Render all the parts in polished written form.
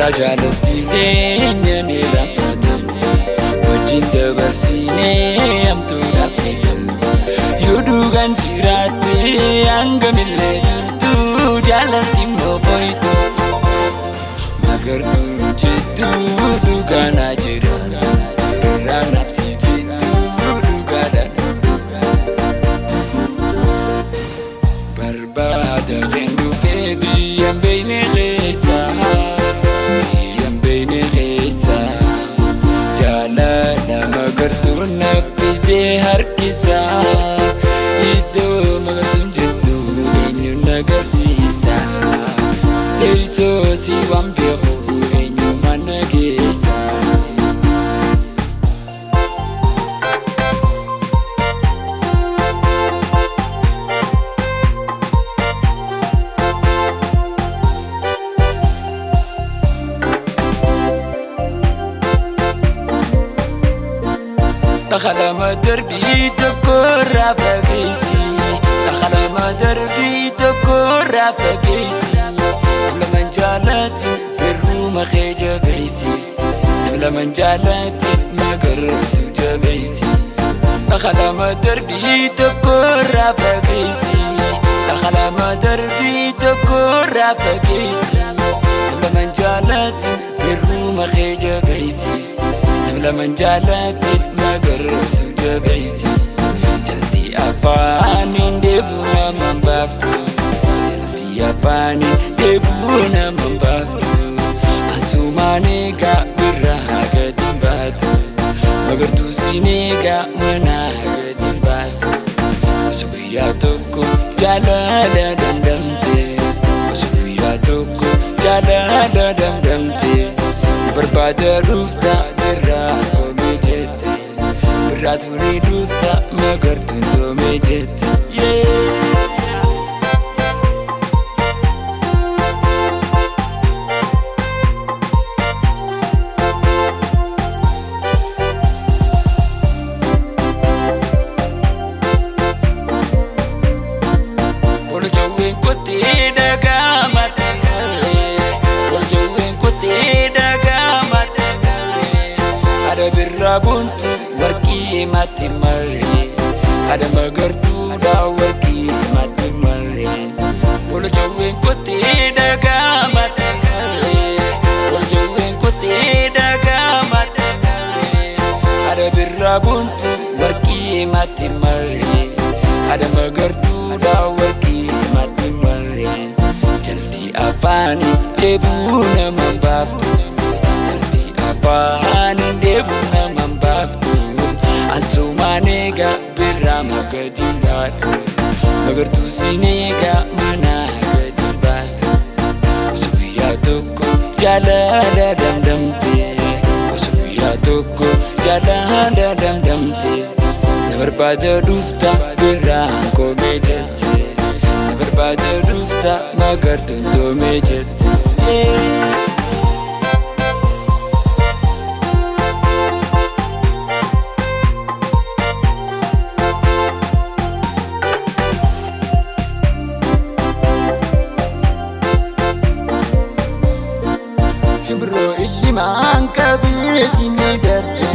Birraa jaalalti teenya ni irraanfatamti. Wajjin dabarsinee hamtuudhaaf beekamti. Yoo dhugaan jiraatte hangamillee turtu jaalalti immoo foytu. Magartuun jettu dhugaa naa jiraatu. Birraa naaf si jettu dhugaadhaan. Barbaada kan dhufee biyyan beeyne keessa. Biyyan beeyne keessa. Jaalala magartuun na fidee harkisa. Iddoo magartuun jirtu eenyu na agarsiisa. Teessoo si waan beeku eenyu mana geessa. Dhakalama darbii tokko irraa fageessi. Dhakalama darbii tokko irraa fageessi. Laman jaalati birruma kee jabeessi. Laman jaalati magartu jabeessi. Dhakalama darbii tokko irraa fageessi. Dhakalama darbii tokko irraa fageessi. Laman jaalati birruma kee jabeessi. Laman jaalati magartu jabeessi. Jalti afaaniin deebuu naman baaftu. Jalti afaaniin deebuu naman baaftu. Asumaan eegaa birraa gadi hin baatu. Magartuu siin eegaa manaa gadi hin baatu. Osoo guyyaa tokko jaalala damdamte. Osoo guyyaa tokko jaalala damdamte. Na barbaada dhufta birraa koomee jette. Birraatu ni dhufta magartuun toomee jette. Boljawween kottee dhagaa maddee. Boljawween kottee dhagaa maddee. Haadha birraa boontu warqii matti marree. Haadha magartuudha warqii matti marree. Boljawween kottee dhagaa maddee. Boljawween kottee dhagaa maddee. Haadha birraa boontu warqii matti marree. Haadha magartuudha warqii matti marree. Jalti afaanii dheebuu naman baaftu. Jalti afaanii dheebuu naman baaftu. Asumaan eegaa birraa magadi baatu. Magartuu siin eegaa manaa gadi baatu. Osoo guyyaa tokko jaalala damdamte. Osoo guyyaa tokko jaalala damdamte. Na barbaada dhufta birraan koomee jette. Na barbaada dhufta magartuun toomee jette. Shimbirroo illimaan qabeetii ni darbe.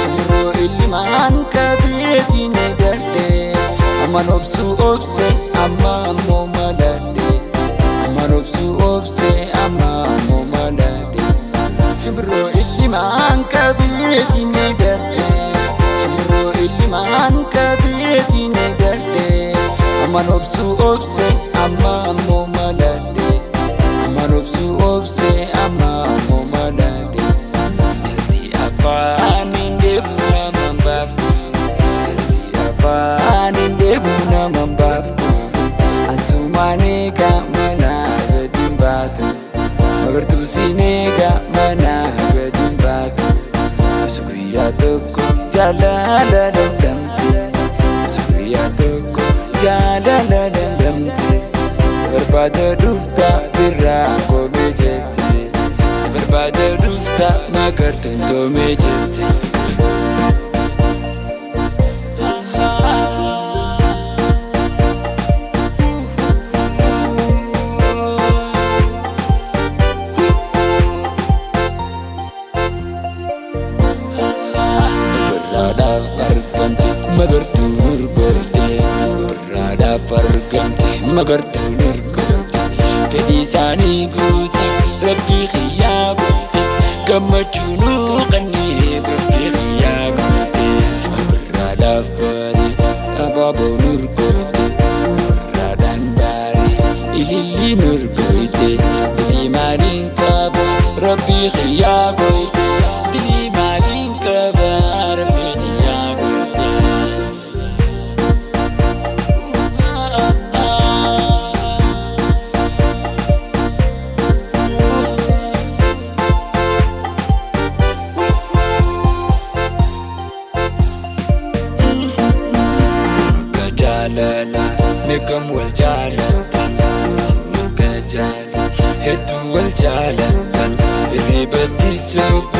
Shimbirroo illimaan qabeetii ni darbe. Ammaan obsuu obse amma ammoo maladhe. Ammaan obsuu obse amma ammoo maladhe. Shimbirroo illimaan qabeetii ni darbe. Shimbirroo illimaan qabeetii ni darbe. Ammaan obsuu obse amma ammoo maladhe. Ammaan obsuu obse amma ammoo maladhe. Jalti afaaniin deebuu naman baaftu. Jalti afaaniin deebuu naman baaftu. Asumaan eegaa manaa gadi hin baatu. Magartuu siin eegaa manaa gadi hin baatu. Osoo guyyaa tokko jaalala damdamte. Osoo guyyaa tokko jaalala damdamte. Na barbaada dhufta birraa koomee jette. Na barbaada dhufta magartuun toomee jette. Fedhii isaanii guutiif Rabbii kiyyaa guute. Gammachuu nuu qannee Rabbii kiyyaa guute. Birraadhaaf barii abaaboon urgooyte. Birraadhaan baarii ililliin urgooyte. Dilii maaliin qaba Rabbii kiyyaa gooyte. Dilii maaliin qaba Rabbii kiyyaa gooyte. Akka jaalala meeqam wal jaalatan, isin akka jaalala hedduu wal jaalatan, hirribatti soqu.